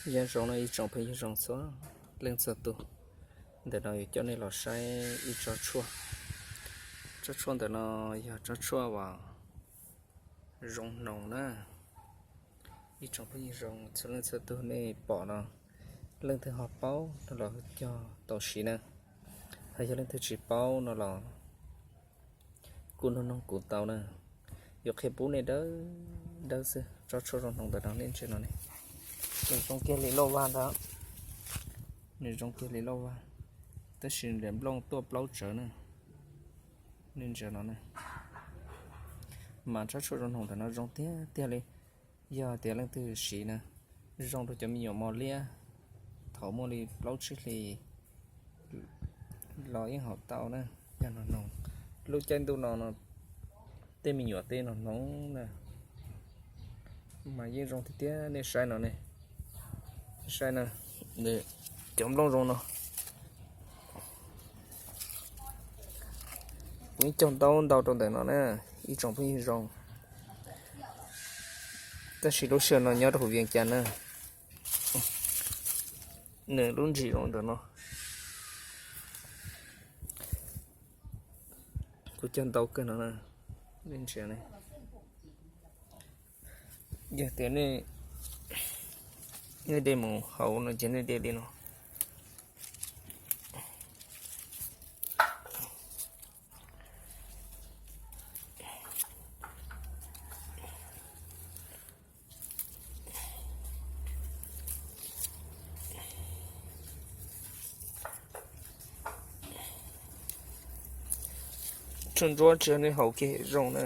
Nyob zoo no ib tsoom phooj ywg zoo txhua leej txhua tus, ntawm no yuav coj nej los saib ib tsob tshuaj. Tsob tshuaj ntawm no yog tsob tshuaj uas zoo hnoos na. Ib tsoom phooj ywg zoo txhua leej txhua tus, nej pom no leej twg ho paub no los cog tau siv na, ho yog leej twg tsis paub no los kuj nug noog kuv tau na. Yuav qhia pub nej dawb dawb xwb, tsob tshuaj zoo hnoos ntawm no nej ntsia no ne, nws zoo kiag li lauj vag ntag. Nws zoo kiag li lauj vag, tab sis nws nplooj tuaj plaub tsawv na. Nej ntsia no na, mas tsob tshuaj zoo hnoos ntawm no zoo tiag tiag li. Yog tias leej twg siv na, zoo rau cov me nyuam mos liab thaum muaj li plaub tsib hlis los yeej haum tau na. Yog hnoos hnoos, lub caij ntuj no no tej me nyuam tej hnoos hnoos na, mas yeej zoo tiag tiag. Nej saib no ne, saib na, cov nplooj zoo no. Kuv yeej cog ntau ntau rau ntawm no na, ib tsoom phooj ywg zoo. Tab sis lub sij hawm no nyob rau hauv Vias Cas na, nws lub ntsis zoo ntawm no. Kuv cog ntau kawg no na, nej ntsia ne. Yog tias nej, nej de mus hauv no ces nej de li no. Tshuaj ntsuab tsis yog nej haus kiag zoo na,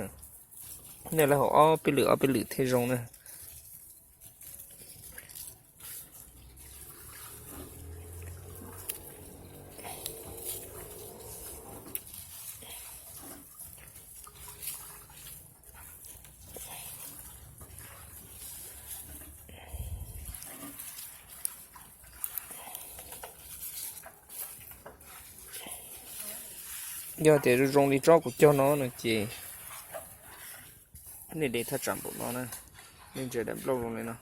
nej lawv haus ob peb lwm ob peb lwm thiaj zoo na. Yog tias zoo zoo li tsob kuv cog no no ces nej de thaj tsam npaum no na, nej ntsia daim nplooj zoo li no,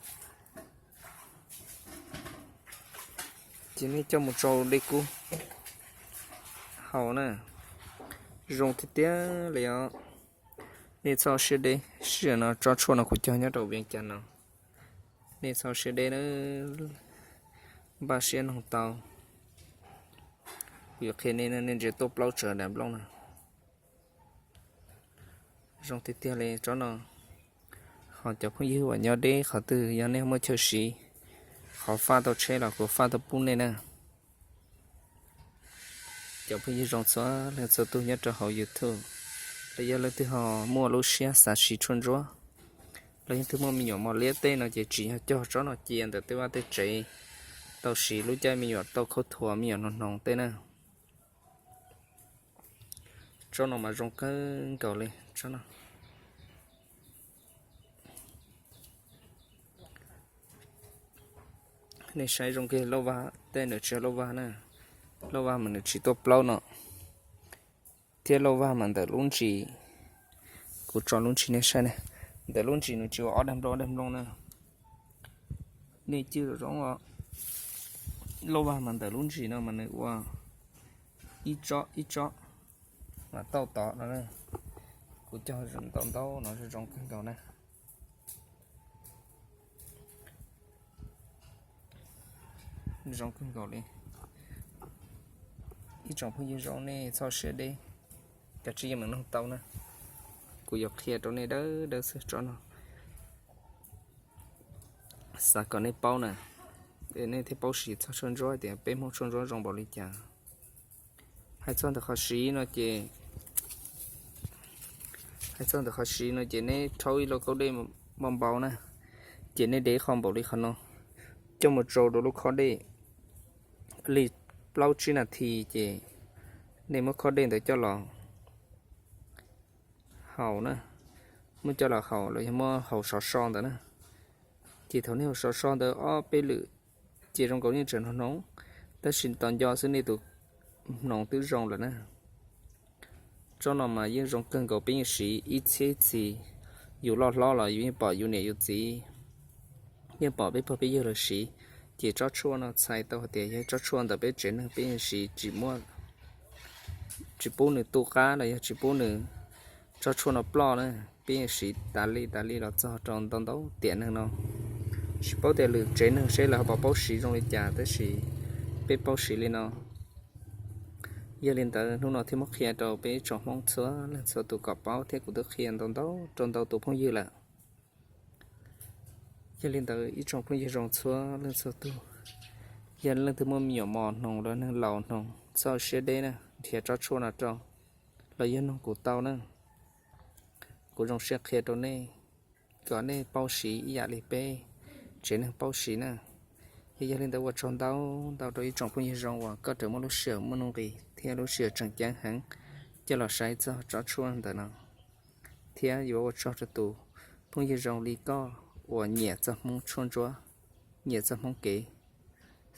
ces nej coj mus tsau dej kub haus na, zoo tiag tiag li os. Nej txhob siab deb, sij hawm no tsob tshuaj no kuv cog nyob rau Vias Cas no, nej txhob siab deb na, npaj siab noog tau. Kuv yuav qhia nej, nej ntsia tuaj plaub tsawv daim nplooj na. Zoo tiag tiag li tsob no. Ho cov phooj ywg uas nyob deb qhov twg yog nej muaj chaw siv, qhov faj tau tsheb los kuv faj tau pub nej na. Cov phooj ywg zoo txhua leej txhua tus nyob rau hauv YouTube, los yog leej twg ho muaj lub siab xav siv tshuaj ntsuab, los yog leej twg muaj me nyuam mos liab tej no ces tsis yog cog tsob no cia ntawm tej vaj tej tsev tau siv lub caij me nyuam tau khaub thuas me nyuam hnoos hnoos tej na. Tsob no mas zoo kawg nkaus li tsob no. Nej saib zoo kiag lauj vag, tej ntawm tsis yog lauj vag na, lauj vag mas nws tsis tuaj plaub no, thiab lauj vag mas ntawm lub ntsis, kuv tso lub ntsis nej saib na, ntawm lub ntsis nws tsis ua ob daig nplooj ob daig nplooj na. Nej cim zoo os, lauj vag mas ntawm lub ntsis no mas nws ua ib tsob ib tsob mas tauj tod no. Kuv cog ntau ntau no zoo kawg nkaus na. Zoo kawg nkaus li. Ib tsoom phooj ywg zoo nej txhob siab deb, kav tsij yeej meem noog tau na. Kuv yuav qhia rau nej dawb dawb xwb tsob no. Xav kom nej paub na, es nej thiaj paub siv txog tshuaj ntsuab tias peb Hmoob tshuaj ntsuab zoo npaum li cas. Hais txog ntawm qhov siv no ces, hais txog ntawm qhov siv no ces nej rhaub ib lauj kaub dej npau npau na, ces nej de ib qho npaum li qhov no coj mus tsau rau lub khob dej li plaub tsib nas this ces nej muab khob dej ntawd coj los haus na, muab coj los haus los yog muab haus sov so ntawd na. Ces thaum nej haus sov so ntawd ob peb lwm, ces zoo nkaus nej tseem hnoos hnoos, tab sis tos nco xwb nej tus hnoos twb zoo lawm na. Tsob no mas yeej zoo kawg nkaus, peb yeej siv ib txhiab ib txhis, yus loj hlob los yus yeej pom yus niam yus txiv, yeej pom peb pog peb yawg lawv siv, Ces tsob tshuaj no txhais tau hais tias yog tsob tshuaj ntawm peb tsev neeg, peb yeej siv tsis muaj, tsis pub nws tu qab los yog tsis pub nws, tsob tshuaj no ploj na, peb yeej siv tas li tas li los txog rau ntau ntau tiam neeg no. Tsis paub tias lwm tsev neeg seb lawv ho puas paub siv zoo li cas, tab sis peb paub siv li no. Yog li ntawd hnub no thiaj muab qhia rau peb tsoom Hmoob txhua leej txhua tus kom paub thiab kuv twb qhia ntau ntau rau ntau tus phooj ywg lawm. Yog li ntawd ib tsoom phooj ywg zoo txhua leej txhua tus, yog leej twg muaj me nyuam mos hnoos los neeg laus hnoos txhob siab deb na, nrhiav tsob tshuaj no rau, los yog nug kuv tau na. Kuv zoo siab qhia rau nej kom nej paub siv ib yam li peb tsev neeg paub siv na. Yog, yog li ntawd ua tsaug ntau ntau rau ib tsoom phooj ywg zoo uas koj raws muaj lub sij hawm muaj nuj nqis thiab lub sij hawm tseem ceeb heev coj los saib txog tsob tshuaj ntawm no. Thiab yuav ua tsaug rau tus phooj ywg zoo li koj uas nyiam txog Hmoob tshuaj ntsuab, nyiam txog Hmoob kev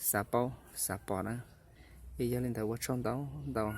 xav paub xav pom na. Es yog li ntawd ua tsaug ntau ntau.